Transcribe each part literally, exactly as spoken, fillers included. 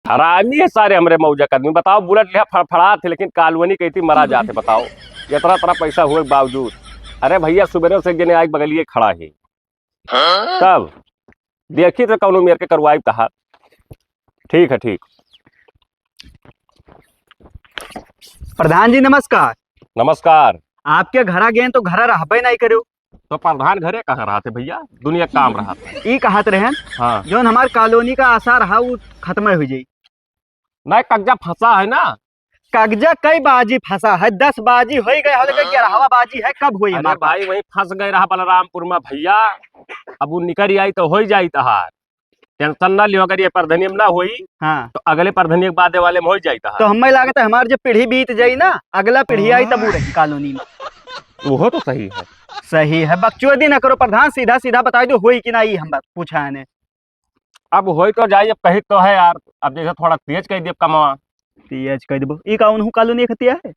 हरामी है सारे हमरे मौजा के आदमी। बताओ, बुलेट लिहा फड़फड़ात है, लेकिन कॉलोनी कहती मरा जाते। बताओ, इतना इतना पैसा हुए के बावजूद। अरे भैया, सुबेरे से एक जने आइके बगलिए खड़ा है। हाँ? तब देखी तो कौनो मेर के करवाई तहार। ठीक है, ठीक। प्रधान जी नमस्कार। नमस्कार। आपके घरा गेन तो घरा रहबे नहीं करो। तो प्रधान घरे कहाँ रहते भैया, दुनिया काम रहत है। ई कहत रहन, हाँ। जौन हमार कॉलोनी का आसार रहा, उ खत्म हो जाई। नहीं, कब्जा फंसा है ना। कब्जा कई बाजी फंसा है, दस बाजी हो गए, हो गए, ग्यारहवा बाजी है, कब होई अरे हमार? भाई, वहीं फंस गए रहा बलरामपुर में भैया। अब वो निकल आई तो हो ही जाई तहार। टेंशन ना लियो, अगर ये परधनिया में ना होई, हाँ। तो अगले परधनिया के बाद वाले में हो जाई तहार। तो हमें लागत है हमार जब पीढ़ी बीत जाई ना, अगला पीढ़ी आई तब वो रही कॉलोनी में। वो तो सही है। सही है, बकचोदी ना करो प्रधान, सीधा सीधा बताई दो होई कि ना, ई हम बात पूछा है ने। अब होई तो जाई, अब कही तो है यार, अब जैसे थोड़ा तेज कह दिए कमवा। तेज कह देबो। ई का उनहु कॉलोनी खतिया है?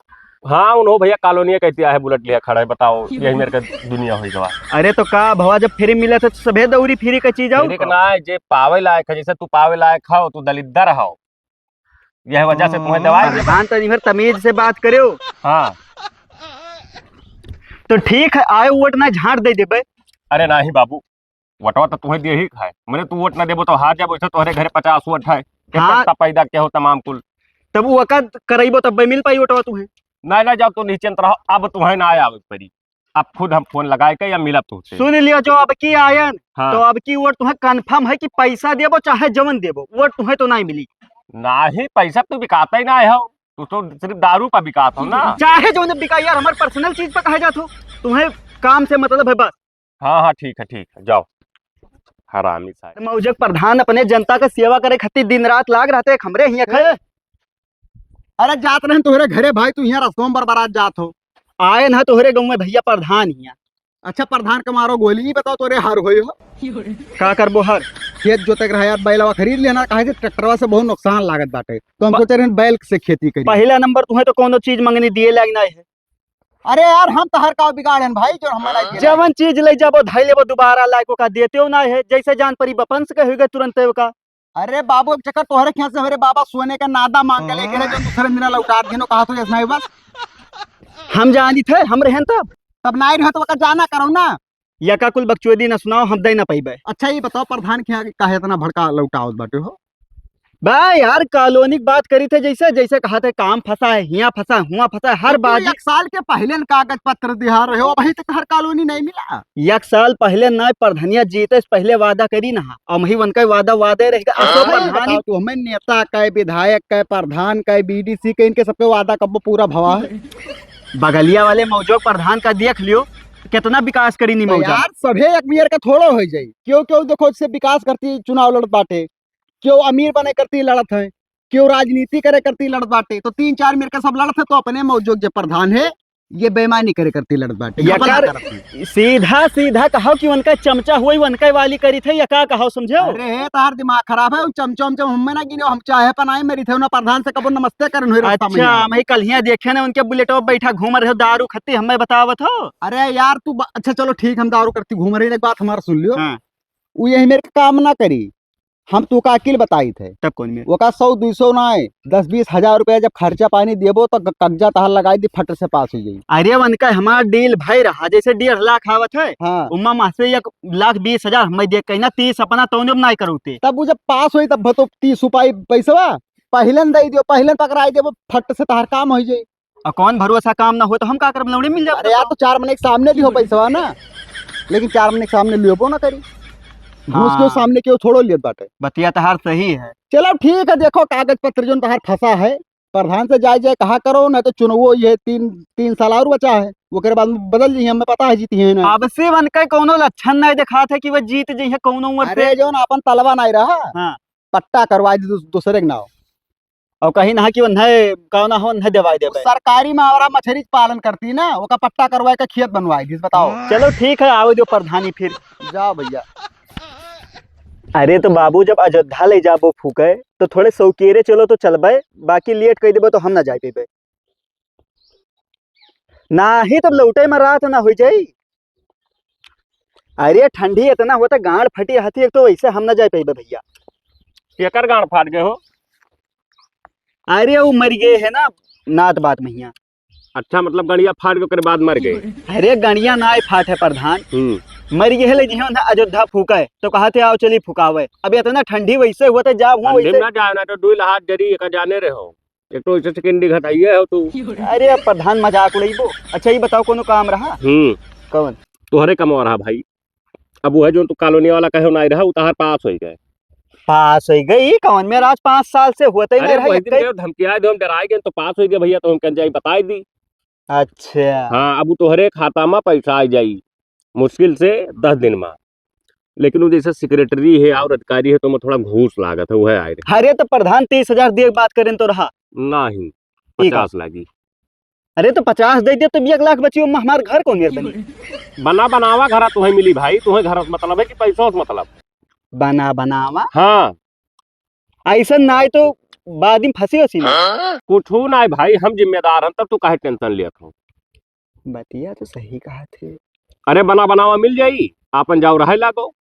हाँ, उनहु भैया कॉलोनी कहतिया है, बुलेट लिया खड़ा है, बताओ, यही मेरे का दुनिया होई गवा। अरे तो का भवा, जब फ्री मिलत है तो सभे दौरी फ्री का चीज आओ फ्री का तो। ना, जे पावे लायक है, जैसे तू पावे लायक हो, तू दलिद्दर हो, यह वजह से तुम्हें दवाई दे। प्रधान तनी भर तमीज से बात करो। हाँ। तो ठीक है, आए वोट ना झाड़ दे देबे। अरे नाही बाबू, वोटवा तो तुम्हें दिए ही है। मैंने तू वोट ना देबो तो हार जाबो, इसे तोहरे घरे पचास वोट है। हाँ। कितना पैदा क्या हो तमाम कुल। तब वो का करइबो तब मिल पाई वोटवा तुम्हें। ना, ना, जाओ तो नीचे रहो, अब तुम्हें ना आवे परी। अब खुद हम फोन लगाए के या मिलब तुमसे। सुन लियो, जो अब की आयन, हाँ। तो अब की वोट तुम्हें कन्फर्म है कि पैसा देबो चाहे जवन देबो, वोट तुम्हें तो नहीं मिली। नाही, पैसा तो बिकाता ही ना हो, तू तो सिर्फ दारू पर बिकात हो ना। चाहे जवन बिका यार, हमार पर्सनल चीज पर कहे जात हो, तुम्हें काम से मतलब है बस। हाँ, हाँ, ठीक है, ठीक है, जाओ। हरामी सारे। मौजक प्रधान अपने जनता का सेवा करे खातिर दिन रात लाग रहते, एक हमरे हियाँ खड़े। अरे जात रहन तोहरे घरे भाई, तू हियाँ रस्तों में बरबरात जात हो। आए ना तोहरे गाँव में भैया प्रधान हियाँ। अच्छा, प्रधान के मारो गोली, ई बताओ तोरे हर होई हो? का करबो हर? खेत जोते के रहा यार, बैलवा खरीद लेना, काहे कि ट्रैक्टरवा से बहुत नुकसान लागत बाटे, तो हम प-, सोचे रहन बैल से खेती करी। पहला नंबर तुम्हें तो कोनो चीज मंगनी दिए लायक ना है। अरे यार, हम तहर का बिगाड़न भाई, जो हम ना दिए जवन चीज ले जाबो, धई लेबो, दोबारा लायक ओका देते हो ना है, जैसे जान परी बपंस के हुई गए तुरंत ओका। अरे बाबू, एक चक्कर तोहरे खेत से हमारे बाबा सोने का नादा मांग के लेके रहे, जो दूसरे दिन लौटा दिनो, कहा तो ऐसा ही बस। हम जानी थे, हम रहन तब। तब नाई रहे तो ओका जाना करो ना। यका कुल बकचोदी न सुनाओ, हम दे ना पइबे। अच्छा, ये बताओ, प्रधान के यहाँ काहे इतना भड़का लौटावत बाटे हो? बा यार, कॉलोनी की बात करी थे, जैसे, जैसे कहा थे, काम फंसा है, हियाँ फंसा है, हुआं फंसा है, हर तो तू बाजी। एक साल के पहले न कागज पत्र दिहा रहे हो, अभी तक हर कॉलोनी नहीं मिला। एक साल पहले ना, प्रधानिया जीते से पहले वादा करी ना, हम ही उनका वादा, वादे रह गए। असो हाँ, प्रधानी बताओ, तू हमें नेता का, विधायक का, प्रधान का, बीडीसी का, इनके सबके वादा कब पूरा भवा है? बगलिया वाले मौजो प्रधान का देख लियो, कितना विकास करी नी तो मौजा। यार, सभे एक बियर का थोड़ो हो जाई। क्यों, क्यों देखो, इससे विकास करती चुनाव लड़त बाटे, क्यों अमीर बने करती लड़त है, क्यों राजनीति करे करती लड़त बाटे, तो तीन चार मिल के सब लड़त है, तो अपने मौजूद जे प्रधान है, ये बेईमानी करे करती लड़त बाटे, ये घपला कर, करत है। सीधा सीधा कहो कि उनका चमचा हुई, उनका वाली करी थे, या का कहो, समझो? अरे, तार दिमाग खराब है, चमचा उमचा हमें ना गिनो, हम चाहे पर आए मेरी थे, ना प्रधान से कबो नमस्ते करन हुई रास्ता में अच्छा, यार। मैं कल हियाँ देखे ना, उनके बुलेटो पे बैठा घूम रहे हो, दारू खत्ती, हमें बतावत हो। अरे यार, तू ब-, अच्छा, चलो ठीक, हम दारू करती घूम रही, एक बात हमारा सुन लियो। हाँ। वो यही मेरे काम ना करी, हम तू का अकिल बताई थे। तब कौन मेरे? ओका सौ दुई सौ ना आए, दस बीस हजार रुपया जब खर्चा पानी देबो तो क-, कब्जा तहार लगाई दी, फट से पास हो जाई। अरे उनका हमार डील भाई रहा, जैसे डेढ़ लाख आवत है, हाँ। उमा मासे एक लाख बीस हजार हमें दे कहना, तीस अपना तौने में नाई करूते। तब वो जब पास होई तब तो तीस उपाई पैसवा पहले न दे दियो, पहले न पकड़ाई देबो, फट से तहार काम हो जाई। और कौन भरोसा काम ना हो तो हम का करब, लौड़े मिल जाब अरे यार, तो। तो चार महीने के सामने लिहो पैसवा ना, लेकिन चार महीने के सामने लियोबो ना करी। घूस हाँ। के सामने क्यों छोड़ो लियत बाटे। बतिया तहार सही है। चलो ठीक है, देखो कागज पत्र जोन तहार फंसा है, प्रधान से जाए जाए कहा करो, नहीं तो चुनवो ये तीन, तीन साल और बचा है, ओकरे बाद में बदल जाइए, हमें पता है जीती है ना। अब से उनका कोनो लक्षण नहीं दिखात है कि वो जीत जाइए कोनो उम्र अरे से। जोन अपन तलवा नहीं रहा, हाँ। पट्टा करवा दी दूस-, दूसरे के नाव। और कहीं ना कि उन्हें, कौन हो, उन्हें देवाई देबे। सरकारी मावरा मछरी पालन करती ना, ओका पट्टा करवाए के खेत बनवाए दिस, बताओ। चलो ठीक है, आवे दो प्रधानी फिर। जाओ भैया। अरे तो बाबू, जब अयोध्या ले जाबो फूके, तो थोड़े सौकेरे चलो तो चलबे, बाकी लेट कर देबो तो हम ना जाए पेबे। नाही, तब लौटे में रात ना हो जाई। अरे, ठंडी इतना होता, गांड फटी रहती, एक तो वैसे हम ना जाए पाइबे भैया। केकर गांड फाट गए हो? अरे, उ मरि गए है ना, नात बात महिया। अच्छा, मतलब गड़िया फाट के ओकरे बाद मर गए? अरे, गड़िया नाहीं फाट है प्रधान। हम्म। मरि गए है, ले जिहे उन्हें अयोध्या फूका है, तो कहा थे, "आओ, चली फुकावे।" अब इतना ठंडी वैसे हुआ था, जा हुआ ठंडी में वैसे। ना जाए, ना तो डुइल हाथ जरी, एका जाने रहो। एक तो ऐसे चिकन डी घटाइए हो तू। अरे, अब प्रधान मजाक उड़ाइबो। अच्छा, ये बताओ, कोनो काम रहा? हम्म। कौन? तोहरे कमवा रहा भाई। अब वो है जो तू कॉलोनी वाला कहे ना रहा, उतार पास होइ गए। पास होइ गए? ई कौन मेरा आज पाँच साल से होते ही नहीं अरे, रहा, वही एक दिन कहीं गए, धमकियाए दो, हम डराए गए, तो पास होइ गए भैया, तो हम कहेन जाई बताई दी। अच्छा। हाँ, अब वो तोहरे खाता में पैसा आ जाई मुश्किल से दस दिन में, लेकिन वो जैसे सेक्रेटरी है और अधिकारी है, तो मैं थोड़ा घूस लागत है, वो है आए रहे। अरे, तो प्रधान तीस हजार दिए बात करें तो रहा। नहीं, ठीक है। पचास लागी। अरे, तो पचास दे दे, तो एक लाख बची, ओमा हमार घर कौन मेर बनी? बना बनावा घरा तुहे मिली भाई, तुहे घर से मतलब है कि पैसा से मतलब? बना बनावा? हाँ। ऐसा ना आए तो बाद में फंसी वसी ना। कुछ ना है भाई, हम जिम्मेदार हैं, तब तू काहे टेंशन लेत हो? बतिया तो सही कहा थे। अरे, बना बनावा मिल जाई, आपन जाओ रहे लागो।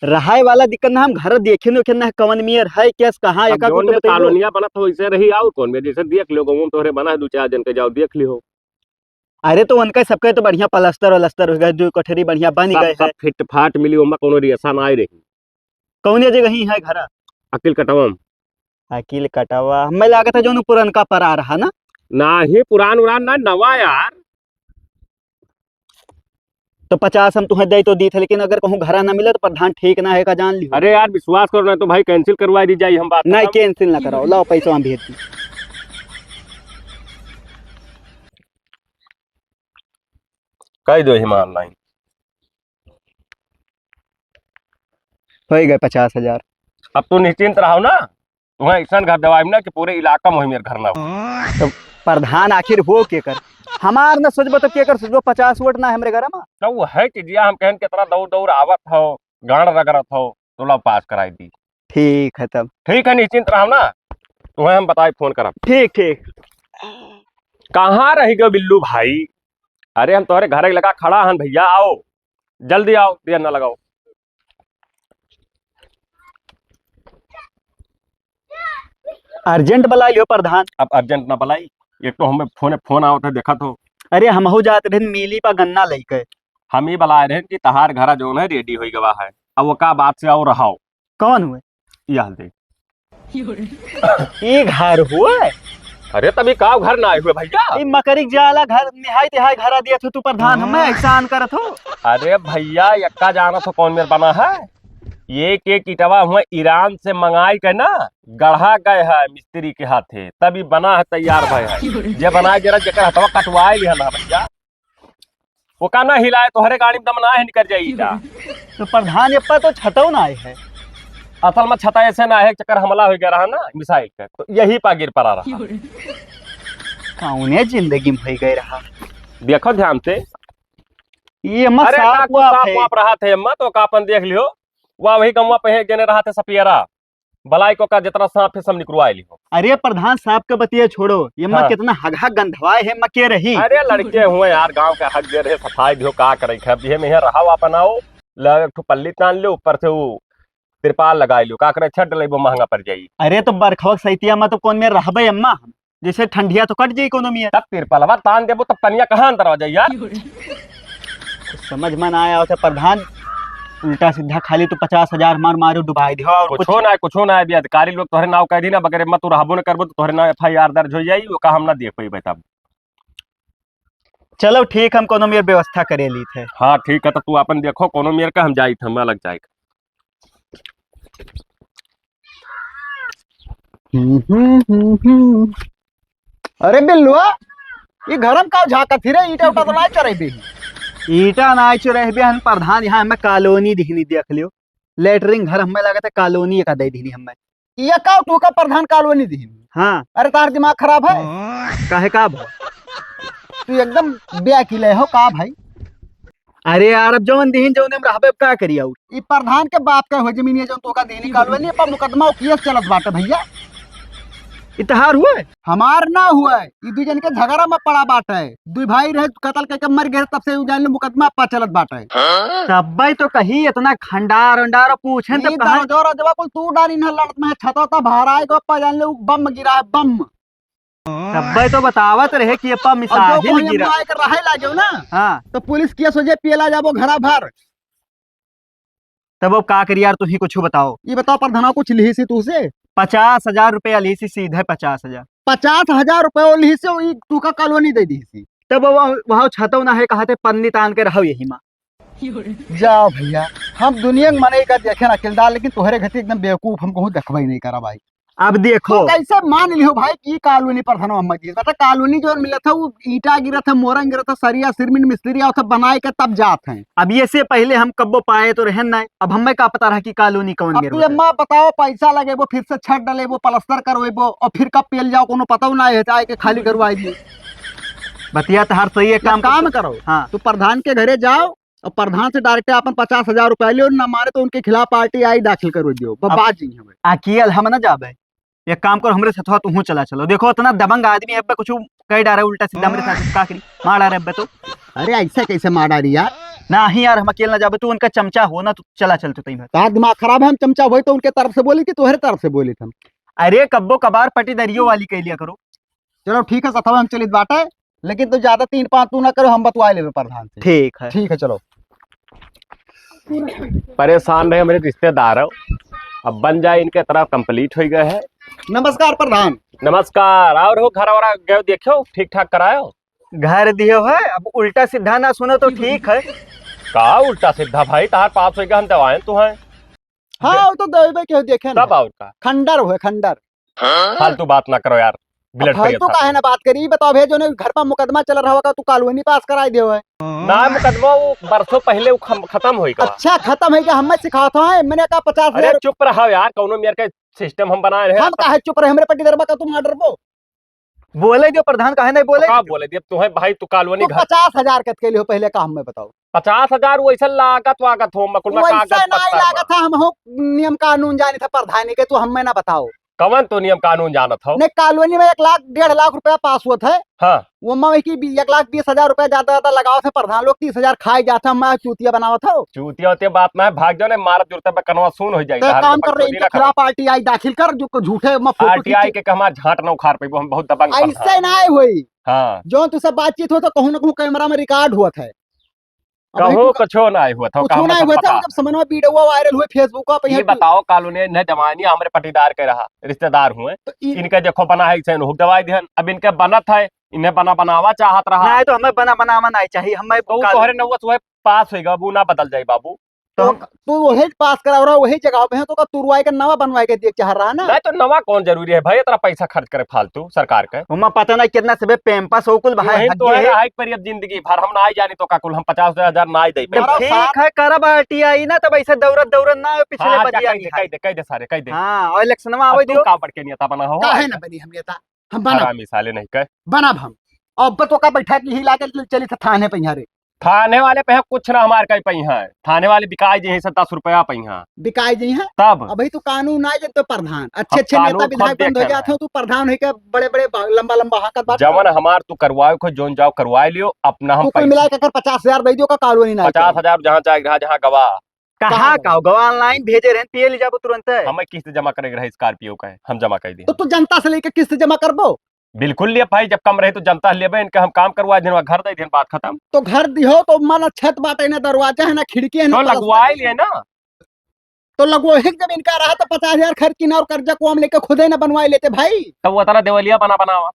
रहाए वाला दिक्कत ना, हम घर देखे नोखे ना, कवन मेर है, केस कहाँ, अब एका जौन कुछ में बताइबो। कॉलोनिया बनत हो, वैसे रही, और कौन में, जैसे देख लियो, गाँव में तोहरे बना है, दो चार जन के जाओ देख लियो। अरे, तो उनका सबके तो बढ़िया प्लास्टर व्लास्टर हो गए, दो कोठरी बढ़िया बन सब, गए सब है। फिट फाट मिली, ओमा कोनो रियसा ना आए रही। कौने जगह ही है घरा? अकिल कटवा में। अकिल कटवा, हमें लागत है जौन पुरनका परा रहा ना? नाही, पुरान उरान ना, नवा यार। तो पचास हम तुहें दे तो दी थे, लेकिन अगर कहूँ घरा ना मिले तो प्रधान ठीक ना है का जान लियो। अरे यार, विश्वास करो ना तो भाई cancel करवा दी जाई हम बात नहीं, खत्म। Cancel ना कराओ, लाओ पैसा हम भेज दी। कह दो ही मान लाई। हो गए पचास हजार। अब तू निश्चिंत रहो ना, तुम्हें ऐसा घर देवाइब ना कि पूरे इलाका में वही मेरे घर ना हो। तो प्रधान आखिर हो के कर? हमार ना सोचबो तो के कर सोचबो? पचास वोट ना हमरे घर में। तो वो है कि जिया हम कहन कितना दौड़ दौड़ आवत हो, गांड रगड़त हो, तो ला पास कराई दी। ठीक है तब। ठीक है, निश्चिंत रहो ना, तुम्हें हम बताई, फोन करब। ठीक, ठीक। कहाँ रह गयो बिल्लू भाई? अरे हम तोहरे घर लगा खड़ा हन भैया, आओ, जल्दी आओ, देर ना लगाओ। Urgent बलाई लियो प्रधान। अब urgent ना बलाई, एक तो हमें फोन, फोन आवत है, देखा तो। अरे हमहू जात रहन मिली पा गन्ना लेके। हम ही बलाए रहन कि तहार घरा जौन है ready होई गवा है, अब वो का बात से आओ रहाओ। कौन हुए? यह दे। ई घर हुए? अरे तभी का घर ना आए हुए भैया? ई मकरी जाला घर, निहाई तिहाई घरा दिया थे तू प्रधान, हमें एहसान करत हो। अरे भैया, यक्का जानत हो कौन मेर बना है? ये के किटवा हुए ईरान से मंगाई के ना, गढ़ा गए है मिस्त्री के हाथे, तभी बना है, तैयार भय है। जे बनाए जरा जेकर हथवा कटवाए लिया ना भैया। वो का ना हिलाए, तोहरे गाड़ी में दम ना है, निकल जाई ईटा। तो प्रधान, ये पर तो छतौ ना आए है। असल में छता ऐसे ना है, चक्कर हमला हो गया रहा ना मिसाइल के, तो यही पा गिर पड़ा रहा। कौने जिंदगी में हो गए रहा? देखो ध्यान से। ये मत अरे सांप का कुछ वाप सांप है। वाप रहा थे, मत तो का अपन देख लियो। वह वही गमवा पे है, जने रहा थे सपियरा। भलाई को का जितना सांप है सब निकलवा लियो। अरे प्रधान, सांप के बतिये छोड़ो, ये माँ हाँ। कितना हग हग गंधवाए है, माँ के रही। अरे लड़के हुए यार, गांव के हग दे रहे, सफाई दियो, का करे, खैर दिए में रहा अपन आओ, ला एक ठो पल्ली तान लो, ऊपर से वो तिरपाल लगा लो, का करे, छत डलेबो महंगा पड़ जाई। अरे तो बरखवा के सैतिया में तो कौन में रहबे अम्मा हम, जैसे ठंडिया तो कट जाई कोनो मिया। तब तिरपलवा तान देबो तब पनिया कहाँ अंदर आ जाई यार? कुछ समझ में ना आया होता प्रधान, उल्टा सीधा खाली तू पचास हजार मार मारो डुबाई दे और कुछ कुछो ना है, कुछो ना है, अभी अधिकारी लोग तोहरे नाव कह दी ना, बगैर मत तू रहबो न करबो तो तोहरे नाव एफ आई आर दर्ज हो जाई, वो का हम ना देख पाई तब। चलो ठीक, हम कोनो मेर व्यवस्था करे ली थे। हाँ ठीक है, तो तू अपन देखो कोनो मेर का, हम जाई थे, हम अलग जाए। हम्म, हम्म, हम्म, हम्म। अरे बिल्लुआ, ई घर में का झांकत ही रे? ईटा उटा तो नाय चढ़ेबे ही। ईटा नाय चढ़ेबे हन प्रधान, यहाँ हमें कॉलोनी दिखनी, देख लियो। लेटरिन घर हमें लगत है कॉलोनी का दे दिखनी हमें। ये का तू का प्रधान कॉलोनी दिखनी? हाँ। अरे तार दिमाग खराब है? काहे का भा? तू एकदम बेअकिल है हो का भाई? अरे यार, अब जौन दिहिन, जौन हम रहबे, अब का करी आउर? ई प्रधान के बाप का हो जमीन, ये जौन तोका देनी कालवे नहीं, पर मुकदमा और केस चलत बाटे भैया। ई तहार हुए? हमार ना हुए, ई दू जन के झगड़ा में पड़ा बाटे। दू भाई रहे, कत्ल करके मर गए, तब से उ जान ले मुकदमा पा चलत बाटे। तब्बे तो कही इतना खंडार उंडार पूछे ई तब कहा दरजो रजवा कुल तू डारी न लड़त में छतो तो भराए को पा जान ले उ बम गिरा है, बम। तब्बे तो बतावत रहे कि एप्पा और जो मिसाहिल कोई गिरा। मार के रहे लागे ना, हाँ। तो पुलिस केस हो जाए, पेला जाबो घरा भर। तब अब का करी यार, तुही कुछ बताओ। ये बताओ प्रधाना, कुछ लिहिसी तुहसे? पचास हजार रुपया लिहिसी, सीधे पचास हजार। पचास हजार रुपया लिहिसी, ई तुका कॉलोनी दे दिहिसी। तब अब वहाँ छतौ ना है, कहा थे पन्नी तान के रहो यही मा। जाओ भैया, हम दुनिया के मनई का देखे ना किरदार, लेकिन तोहरे घटी एकदम बेवकूफ हम कहूँ देखबे नहीं करा भाई। अब देखो। तो कैसे मान लिहो भाई कि कॉलोनी प्रधान मोहम्मद जी, बता कॉलोनी जो मिलत है, वो ईंटा गिरत है, मोरंग गिरत है, सरिया, सिरमिट, मिस्त्री आवत है, बनाए के तब जात हैं। अब ये से पहले हम कब्बो पाए तो रहन ना, अब हमें का पता रहा कि कॉलोनी कौन अब गिरत तू है। अम्मा बताओ, पैसा लगेबो, फिर से छत डलेबो, प्लास्टर करवेबो, और फिर कब पेल जाओ, कोनो पता ना है, आए के खाली करवाई दी। बतिया तो हर सही है, एक काम काम करो। करो। हाँ। तू प्रधान के घरे जाओ, और प्रधान से डायरेक्ट अपन पचास हजार रुपया लियो, ना माने तो उनके खिलाफ आरटीआई दाखिल करो दियो। ब-, अब बाजी हमें। अकेल हम ना जाबे, एक काम करो, हमरे सथवा तुहूँ चला चलो। देखो, इतना दबंग आदमी है, अब कुछ कह डारे उल्टा सीधा हमरे साथ, का करी? मार डारे अब तो। अरे, ऐसे कैसे मार डारी यार? नहीं यार, हम अकेले ना जाबे, तू उनका चमचा हो ना, तू चला चल तू तई भर। तार दिमाग खराब है, हम चमचा होई तो उनके तरफ से बोली कि तोहरे तरफ से बोली हम? अरे, कब्बो कबार पटीदरियो वाली कह लिया करो। चलो ठीक है, सथवा हम चलित बाटे, लेकिन तू ज्यादा तीन पाँच तू ना करो, हम बतवा लेबे प्रधान से। ठीक है। ठीक है, चलो। परेशान रहे हमरे रिश्तेदार हो, अब बन जाए, इनके तरफ कंप्लीट हो गए है। नमस्कार प्रधान। नमस्कार। और हो घर वाला गयो देखो, ठीक ठाक करायो? घर दियो है, अब उल्टा सीधा ना सुनो तो ठीक है। का उल्टा सीधा भाई, तार पास हो गया, हम दवाएं तो हैं। हाँ, वो तो देवे के हो देखे ना। तब और का? खंडर हो, खंडर। फालतू बात ना करो यार, ब्लड प्रेशर। फालतू काहे ना बात करी, बताओ भैया, जो ने घर पर मुकदमा चल रहा होगा, तू कॉलोनी पास कराई दियो है। ना मुकदमा वो बरसों पहले वो खम-, खत्म होई गवा। अच्छा, खत्म होई गवा, हमें सिखात है, मैंने कहा पचास हजार। अरे चुप रहो यार, कौनो मेर के सिस्टम हम बनाए रहे। हम काहे चुप रहे, हमरे पट्टीदार बा का तुम ऑर्डर बो? बोले दियो प्रधान, काहे नहीं बोले? का बोले दियो? तुम्हें भाई, तू कॉलोनी तो घर पचास हजार कत के लियो, पहले का हमें बताओ। पचास हजार वैसे लागत वागत हो, मकुल में वैसे कागज नहीं पत्तर लागत बा। है, हम हो नियम कानून जानी था प्रधानी के, तू हमें ना बताओ। कवन तो नियम कानून जानत हो? नहीं, कॉलोनी में एक लाख, डेढ़ लाख रुपया पास होत है। हाँ। वो में की बी-, एक लाख बीस हजार रुपया ज्यादा, ज्यादा लगावत है प्रधान लोग, तीस हजार खाए जात है, मैं चूतिया बनावत हो। चूतिया उतिया बात ना है, भाग जाओ, नहीं मारत जुरते पे कनवा सून हो जाई। तो तार काम ऊपर कर रहे, चोरी इनके ना करो। खिलाफ आरटीआई दाखिल कर, जो झूठे में फोटो आरटीआई खींची। के, के हमार झाट ना उखाड़ पेबो, हम बहुत दबंग प्रधान। ऐसे ना होई। हाँ। जो तू सब बातचीत हो तो कहूँ ना कहूँ कैमरा में रिकॉर्ड हुआ था। अब कहूँ तू का-, कुछो ना हुआ था, कुछो ना हुआ था, जब समनवा वीडियो वायरल हुए Facebook पे, ये यहाँ तू बताओ, कॉलोनी न दवानी हमरे पटीदार के रहा, रिश्तेदार हुए, तो इ- इनके देखो बना है, इसे नुक दवाई दिहन, अब इनके बनत है, इन्हें बना बनावा चाहत रहा। नहीं, तो हमें बना बनावा नहीं चाहिए, हमें तो वो काल- तोहरे नौवा सुबह पास होइगा, वो ना बदल जाई बाबू। तो तो हम तू वही पास कराव रहा, वही जगह पे है, तो का तुरवाई के नवा बनवाई के दिए चाह रहा ना? नहीं, तो नवा कौन जरूरी है भाई, इतना पैसा खर्च करे फालतू सरकार के? उमा पता नहीं कितना सबे पैम्पस हो कुल भाई, वही तो हग्गे है है। रहा है पर अब जिंदगी भर हम ना आई जानी तो का कुल हम पचास हजार ना आई दे जब पाएंगे। ठीक है, करब आरटीआई ना, तब ऐसे दौड़त दौड़त ना हो, पिछले हाँ, जा बतिया कह दे, कह दे, कह दे सारे, कह दे। हाँ, और इलेक्शन में आवे अब तू दियो। का बढ़ के नेता बना हो? काहे ना बनी हम नेता? हम बनब। हरामी साले नहीं कह। बनब हम। अब तो का बैठा के ही लाके चली था थाने पे यहाँ रे। थाने वाले पे कुछ ना हमार कहीं पे है। थाने वाले बिकाई जी हैं, दस रुपया पे हैं। बिकाई जी हैं? तब? अबही तो कानून आए जब तो प्रधान। अच्छे अब अच्छे नेता कानून विधायक खुद बंद हो देखे जाते रहे। हो, तू प्रधान है के बड़े बड़े बा-, लंबा लंबा हाकत बात जवन करो। हमार तू करवाए को जोन जाओ करवाए लियो, अपना हम तू कुल पैसे मिला के अगर पचास हजार दे दियो का कॉलोनी ना पचास हजार जहाँ जाए रहा, जहाँ गवा। कहाँ कहाँ का हो? गवा online भेजे रहन, पिए ले जाबो तुरंत। हमें किस्त जमा करे के रहे Scorpio का है, हम जमा कर दिए। तो तू जनता से लेके किस्त जमा करबो? बिल्कुल लिए भाई, जब कम रहे तो जनता से लेबे, इनके हम काम करवा देन, घर दे देन, बात खत्म। तो घर दिहो तो मन छत बाटे ना, दरवाजा है ना, खिड़की है ना, तो प्लास्टर लगवाए है। लिए ना। तो लगवाए जब इनका रहा तो पचास हजार खर्च की ना और कर्जा को हम लेके खुदे ना बनवाए लेते भाई। तो वो तरह देवलिया बना बनावा।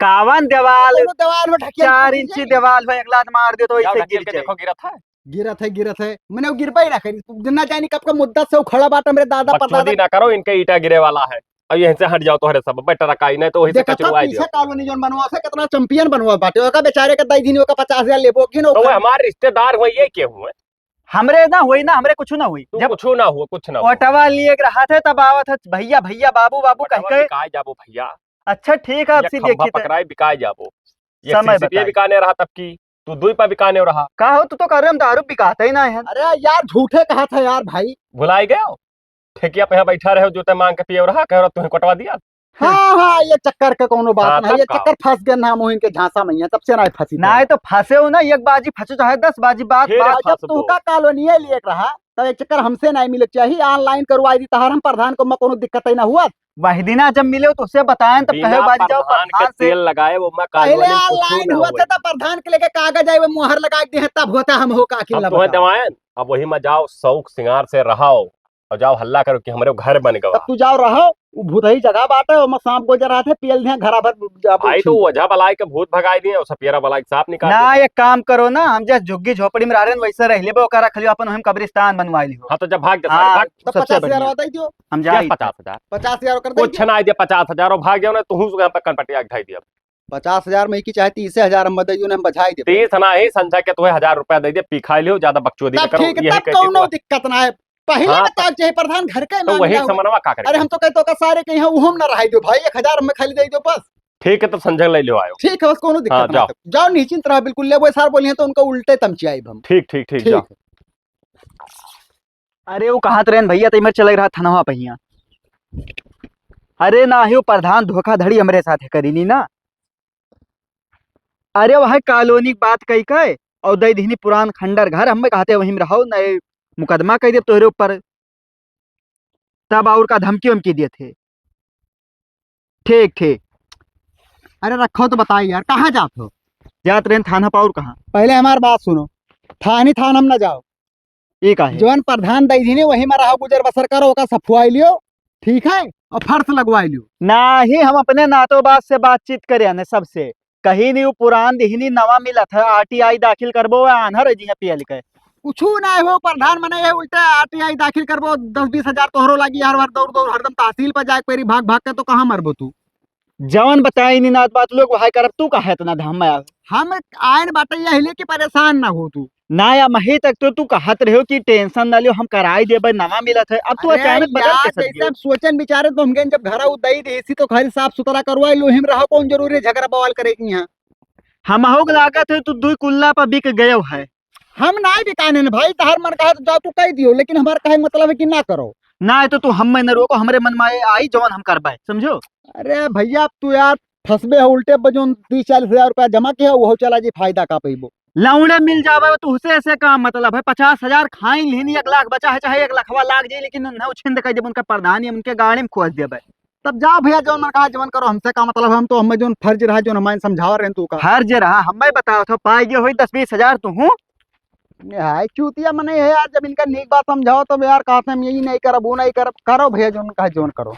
कावन देवाल, कोनो देवाल में ढकेल चार के इंची गिर जाई। देवाल हो, एक लात मार दे तो जाओ ऐसे ढकेल गिर के जाए। देखो, गिरत है। गिरत है, गिरत है। मने वो गिरबे ना करी। तू ना जानी कब का मुद्दत से वो खड़ा बाटा मेरे दादा बकचोदी परदादा। ना करो, इनके ईटा गिरे वाला है। अब यहीं से हट जाओ तोहरे सब, बैठ रखा ही नहीं तो वहीं से देखा था कचरवाई पीछे दियो। कॉलोनी जोन बनवा से कितना चैंपियन बनवा बाटे। ओका बेचारे के दई दिन ओका पचास हजार लेबो कि ना तो वो ओका हमारे रिश्तेदार हुए, ये के हुए? हमरे ना होई ना, हमरे कुछ ना होई। तू जब कुछ ना हुआ, कुछ ना हुआ। ओटवा लिए के रहा थे तब आवत है, "भैया, भैया, बाबू, बाबू" कह ओटवा के। बिकाए जाबो भैया। अच्छा ठीक है, अब ये सी खंभा देखी थे। पकड़ाए बिकाए जाबो। ये समय सीसीपीए बताई। बिकाने रहा तब की, तू दुई पा बिकाने रहा। का हो, तू तो कह रहे हम दारू बिकाते ही ना है। अरे यार, झूठे कहा था यार भाई। भुलाई गयो? ठेकिया पे यहाँ बैठा रहे, जूते मांग के पिए रहा, कह रहा तुम्हें कटवा दिया। हाँ, हाँ, ये चक्कर के कोनो बात हाँ, नहीं, तब ये का? चक्कर फंस गए ना, मोहिन के झांसा में है, तब से ना फंसी। ना, तो फंसे हो ना, एक बाजी फंसो चाहे दस बाजी, बात, फिर बात। फंस जब तू दो। का कॉलोनी है लिए रहा, तब एक चक्कर हमसे नाहीं मिले के चाही, online करवाई दी तहार हम प्रधान को, मैं कोनो दिक्कत ही ना हुआ। वही दिना जब मिले हो तो उससे बताएं, तब बिना कहे बाजी जाओ प्रधान के प्रधान से। तेल लगाए वो मैं पहले कालोनी कुछ online ना हुआ हुआ। था, तब प्रधान के लेके कागज आए, वो मुहर लगा के दे, तब होता हम हो का अब अकेला तुम्हें बताओ। दवाएं, अब वही में जाओ, शौक सिंगार से रहो और जाओ हल्ला करो कि हमरे घर बन गवा। तब तू जाओ रहो, वो भूतही जगह बाटे, ओमा सांप गोजर रहते, पेल दिया घरा भर जा भाई, तो बोलछी। ओझा बलाय के भूत भगाई दिए और सपियरा बलाय के सांप निकाल ना, दिए। एक काम करो ना, हम जैसे झुग्गी झोपड़ी में रह रहे हैं, वैसे रह लेबे, ओकरा खलियो अपन हम कब्रिस्तान बनवाई लियो। हाँ, तो जब भाग जा, सारे हाँ, भाग। तो सबसे पचास हजार बढ़िया। और दे दियो। हम क्या जाई। पचास हजार? पचास हजार और भाग जाओ कुछ ना। ना दे, पचास हजार और भाग जाओ ना, तू यहाँ पे कनपटिया के ढाई दिया। पचास हजार में की चाहे तीस हजार हम दे दियो ना, हम बझाई दे। तीस ना ही, संझा के तुम्हें हजार रुपया दे दे, पी खाई लियो, ज्यादा बकचोदी तब ना करो, ठीक है, यही तब कह के कौनो बा। दिक्कत ना है। पहिले हाँ, बताओ, चाहे प्रधान घर के तो मामला वही हो। समनवा का करे? अरे, हम तो कहते ओकर सारे के यहाँ उहम ना रहाई दो भाई, एक हजार में खाली दे दो बस। ठीक है, तब संझा ले लियो आयो। ठीक है, बस कोनो दिक्कत हाँ, ना जाओ। है। जाओ निश्चिंत रहा, बिल्कुल लेबो, सार बोली हैं तो उनका उल्टे तमचियाई हम। ठीक, ठीक, ठीक, ठीक जाओ। है। अरे, वो कहत रहेन भैया, तो इमर चले रहा थनवा पहिया। अरे ना, हो प्रधान धोखाधड़ी हमरे साथ करी नी ना। अरे, वह कॉलोनी की बात कही के और दे दिहनी पुरान खंडर घर, हमें कहते वहीं में रहो, नहीं मुकदमा कह देब तोहरे ऊपर। तब और का धमकी वमकी देत है। ठीक, ठीक। अरे रखो तो बताई यार, कहाँ जात हो? जात रहेन थाना पर, और कहाँ? पहले हमार बात सुनो, थानी थान हम ना जाओ। ये का है? जवन प्रधान दे दिहनी, वही में रहो, गुजर बसर करो, ओका सफुआई लियो, ठीक है, और फर्श लगवाई लियो। नाही, हम अपने नातो बात से बातचीत करे ने सबसे। कहीं नहीं, वो पुरान दिहनी, नवा मिलत है, आरटीआई दाखिल करबो, आन्हर जी हैं पियल के। कुछू ना हो प्रधान, मने ये उल्टे आरटीआई दाखिल करबो, दस बीस हजार तोहरो लागी, हर हर दौड़ दौड़ हरदम तहसील पर जाए के परी, भाग भाग के, तो कहाँ मरबो तू? जवन बताई नी नात बात लोग, वहाई करब, तू काहे इतना धाम में आवे? हम आयन बाटे यही ले कि परेशान ना हो तू। ना या मही तक तो तू कहत रहो कि tension ना लियो, हम कराई देबे, नवा मिलत है। अब तू अरे अचानक बदल यार, कैसे जैसे दियो? हम सोचन विचारे तो हम गए जब घर आऊ दई देसी तो घर साफ सुथरा करवाई लो, हिम रहो, कौन जरूरी है झगड़ा बवाल करे की यहाँ? हमहू के लागत है तू दुई कुल्ला पर बिक गयो है। हम नाय बिकाने न भाई, तहार मन कहा तो जाओ तू कह दियो, लेकिन हमार कहे के मतलब है कि ना करो। ना है तो तू हमें न रोको, हमरे मन में आई जवन हम करबे, समझो? अरे भैया, अब तू यार फंसबे हो उल्टे पर, जोन तीस चालीस हजार रुपया जमा किया, वो चला जी, फायदा का पैबो? लौड़े मिल जावे तो उसे से का मतलब है? पचास हजार खाई लिहन, एक लाख बचा है, चाहे एक लखवा लाग जाए, लेकिन उन्हें उछिंद कर देब, उनका प्रधानी उनके गाड़ी में खोस देबे। तब जाओ भैया, जौन मन कहा जवन करो, हमसे का मतलब है? हम तो, हमें जौन फर्ज रहा, जौन हमारे समझावा रहे तू का। फर्ज रहा, हमें बताओ तो, पाई गयो होई दस बीस हजार तू हूँ। हाय चूतिया मने है यार, जब इनका नीक बात समझाओ तब यार कहते हम यही नहीं करब, वो नहीं करब। करो भैया, जौन कहा जौन करो।